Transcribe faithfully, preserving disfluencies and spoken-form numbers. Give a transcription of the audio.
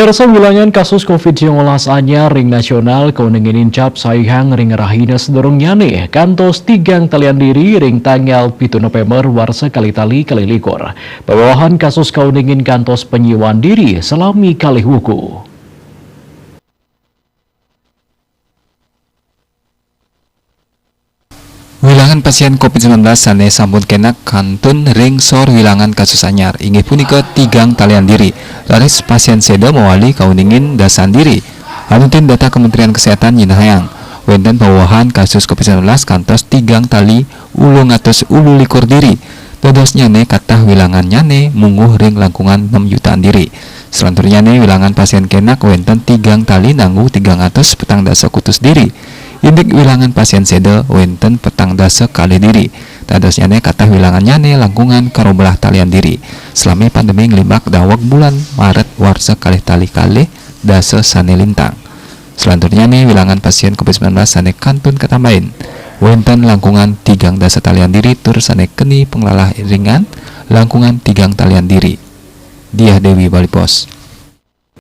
Persa wilangan kasus covid sembilan belas anyar ring nasional kauningin incap saihang ring rahina sadurungnyane kantos tigang talian diri ring tanggal pitu November warsa kalih tali kalih likur. Pawewahan kasus kauningin kantos panyiwan diri salami kalih wuku. Wilangan pasien covid sembilan belas sane sampun kenak kantun ring sor wilangan kasus anyar, inggih punika tigang talian diri. Raris pasien seda mawali kauningin dasan diri. Anutin data Kementerian Kesehatan nyinahayang, wenten pawewahan kasus covid sembilan belas kantos tigang tali ulung atus ulu likur diri. Dadosnyane katah wilangannyane mungguh ring langkungan enam jutaan diri. Selanturnyane wilangan pasien kenak wenten tigang tali nanggu tigang atus petang dasa kutus diri. Indik wilangan pasien seda wenten petang dasa kalih diri. Dadosnyane katah wilangannyane langkungan karobelah talian diri. Selami pandemi nglimbak daweg bulan Maret warsa kalih tali kalih dasa sane lintang. Selanturnyane wilangan pasien covid sembilan belas sane kantun katambahin. Wenten langkungan tigang dasa talian diri tur sane keni panglalah ringan langkungan tigang talian diri. Diah Dewi Bali Post.